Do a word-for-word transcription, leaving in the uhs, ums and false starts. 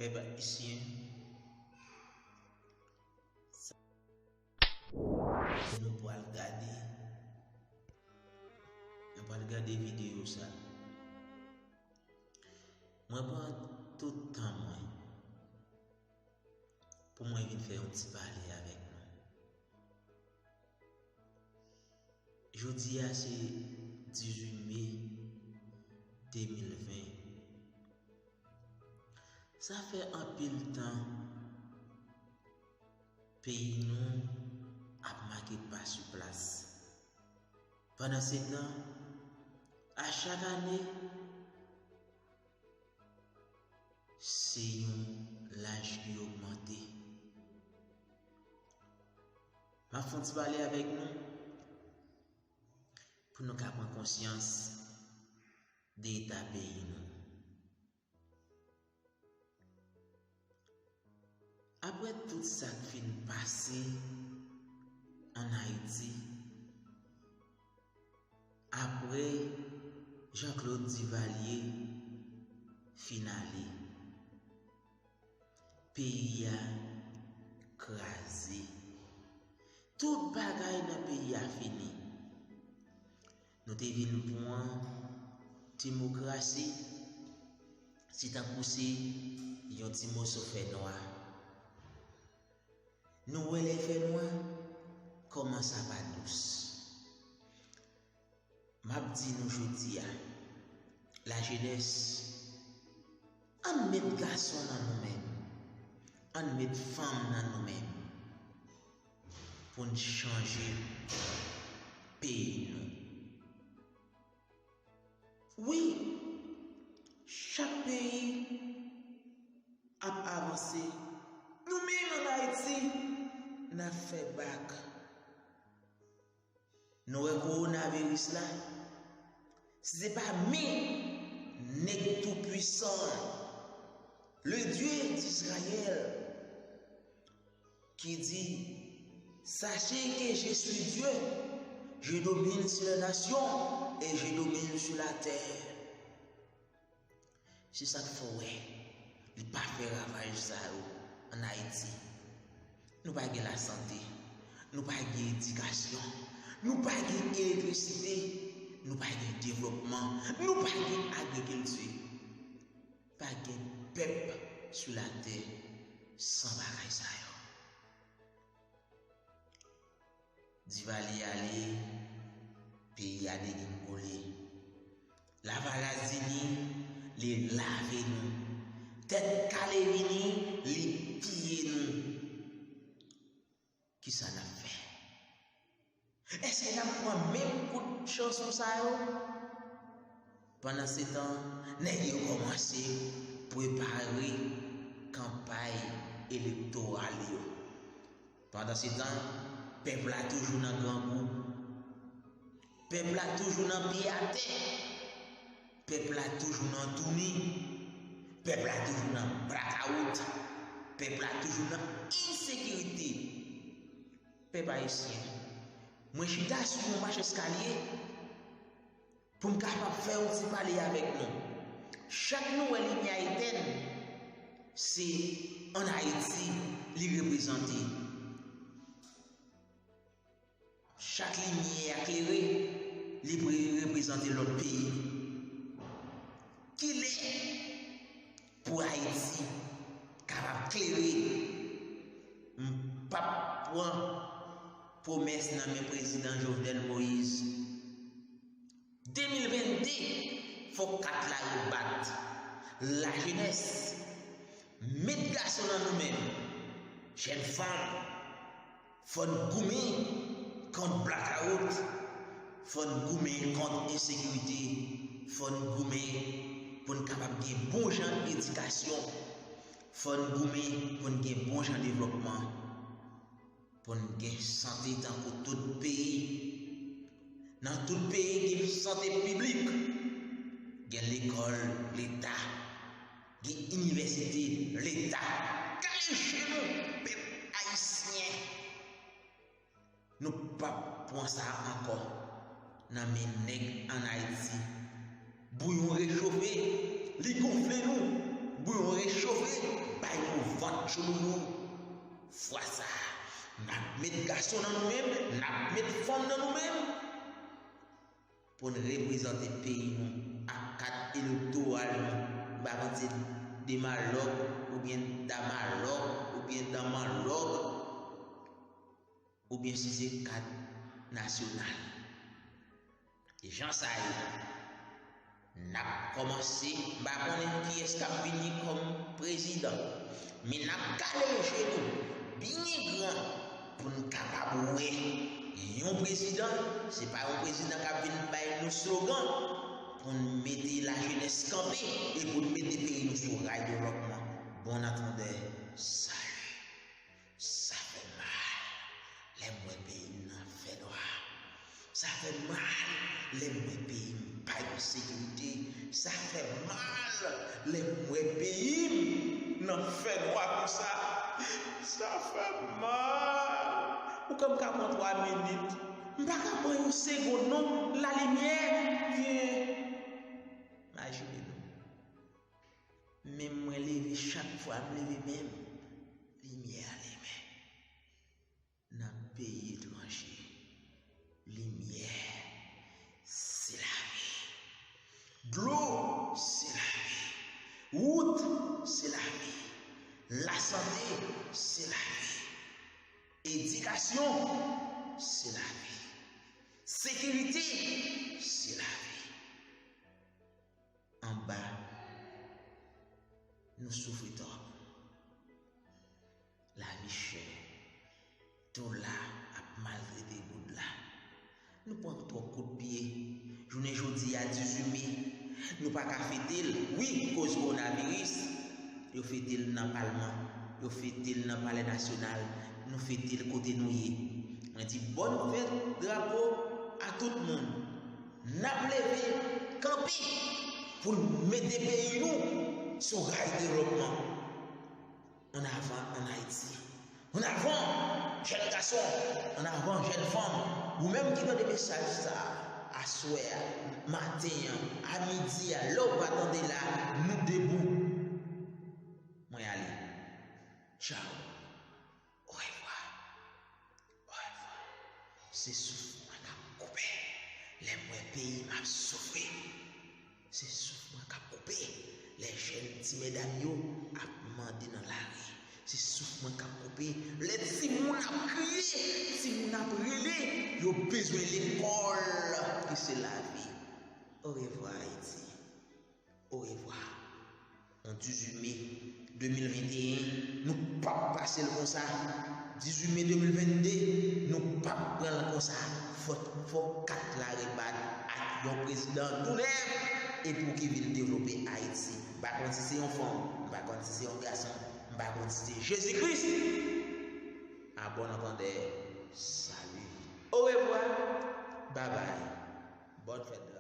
Pèp ayisyen, sa nou pral gade, nou pral gade videyo sa. Mwen pran tout tan mwen pou mwen vin fè yon ti pale avèk nou. Jodi a se dizuit me de mil ven. Sa fè anpil tan peyi nou ap make pa sou plas. Pandansetan, a chak ane, se yon laj ki ogmante. M ap fè yon ti pale avèk nou pou nou ka pran konsyans de eta peyi nou. Apre tout sa k fin pase ann Ayiti, apre Jean Claude Duvalier fin ale, peyi a kraze. Tout bagay nan peyi a fini. Nou te vin pran demokrasi, se tankou se yon ti moso fè nwa. Nou wè lè fè nwa, kòman sa pa dous. M ap di nou jodi a, lajenès, ann met gason nan nou menm, ann met fanm nan nou menm, pou n chanje peyi nou. Wi, chak peyi ap avanse. Nou menm ann Ayiti, n ap fè bak. Nou wè kowonaviris la? Si se pa men nèg toupwisan an, le Dieu d'Israël, ki di, sachez que je suis Dieu, je domine sur les nations et je domine sur la terre. Se sa k fè w wè li pa fè ravaj sa yo ann Ayiti. Nou pa gen lasante, nou pa gen edikasyon, nou pa gen elektrisite, nou pa gen devlopman, nou pa gen agrikilti. Pa gen pèp sou latè san bagay sa yo. Duvalier ale, peyi a degringole. Lavalas vini, li lave nou. Tèt kale vini, li tiye nou. Kisa n ap fè? Èske n ap pran menm kout chanson sa yo? Pandansetan, nèg yo kòmanse prepare kanpay elektoral yo. Pandansetan, pèp la toujou nan grangou. Pèp la toujou nan pye atè. Pèp la toujou nan touni. Pèp la toujou nan blakawout. Pèp la toujou nan ensekirite. Pèp ayisyen, mwen chita sou yon mach eskalye pou m kapab fè yon ti pale avèk nou. Chak nou wè limyè a etèn, se ann Ayiti li reprezante. Chak limyè a klere, li pre-, reprezante lòt peyi. Kilè pou Ayiti kapab klere? M p ap pran pwomès nan men prezidan Jovenel Moïse. De mil vennde, fòk kat la rebat. Lajenès, met gason nan nou menm. Jèn fanm, fò n goumen kont blakawout, fò n goumen kont ensekirite, fò n goumen pou n kapab gen bon jan edikasyon, fò n goumen pou n gen bon jan devlòpman, pou n gen sante tankou tout peyi. Nan tout peyi, gen sante piblik, gen lekòl leta, gen inivèsite leta. Kale je nou, pèp ayisyen! Nou p ap pran sa ankò nan men nèg ann Ayiti. Bouyon rechofe, li gonfle nou. Bouyon rechofe, bay nou vant cho loulou. Fwa sa a, n ap met gason nan nou menm, n ap met fanm nan nou menm. Pou n reprezante peyi nou ak kat elektoral nou, m pa konn se demalòg oubyen damalòg oubyen danmalòg oubyen si se kat nasyonal. E jan sa ye, n ap kòmanse, m pa konnen kiyès k ap vini kòm prezidan, men n ap kale je nou byen gran pou n kapab wè yon prezidan, se pa yon prezidan k ap vin bay nou slogan, pou n mete lajenès kanpe e pou n mete peyi nou sou ray devlòpman. Bon antandè, sali. Sa fè mal lè m wè peyi m nan fènwa. Sa fè mal lè m wè peyi m pa gen sekirite. Sa fè mal lè m wè peyi m nan fènwa konsa. Sa fè mal. Ou kwè m ka pran twa minit? M pa ka pran yon segonn non. Lalimyè vyen. Imajine nou. Men mwen leve, chak fwa m leve men m, limyè a limen. Nan peyi etranje, limyè se lavi. Dlo se lavi. Wout se lavi. Lasante se lavi. Edikasyon se lavi. Sekirite se lavi. Anba, nou soufri twòp. Lavi chè. Dola ap maltrete goud la. Nou pran twòp kout pye. Jounen jodi a, dizuit me, nou pa ka fete l. Wi, koz kowonaviris, yo fete l nan palman, yo fete l nan palè nasyonal, nou fete l kote nou ye. Mwen di bòn fèt drapo a tout moun. N ap leve kanpe pou n mete peyi nou sou ray devlòpman. Annavan ann Ayiti. Annavan, jèn gason. Annavan, jèn fanm. Ou menm ki tande mesaj sa a, aswè a, maten an, a midi a, lè w pa tande la, nou debou. Mwen ale. Tchaw. Orevwa. Orevwa. Se souf mwen k ap koupe. Lè m wè peyi m ap soufri. Se souf mwen k ap koupe. Lè jèn ti medam yo ap mande nan lari. Se souf mwen k ap koupe. Lè timoun ap kriye, timoun ap rele, yo bezwen lekòl ki se lavi. Orevwa, Ayiti. Orevwa. On dizuit me de mil venteyen, nou p ap pase l konsa. Dizuit me de mil vennde, nou p ap pran l konsa. Fò, fò kat la rebat ak yon prezidan tou nèf epi ki vin devlope Ayiti. M pa konn si se yon fanm, m pa konn si se yon gason, m pa konn si se Jezi Kris. A bon antandè, sali. Orevwa, babay, bòn fèt.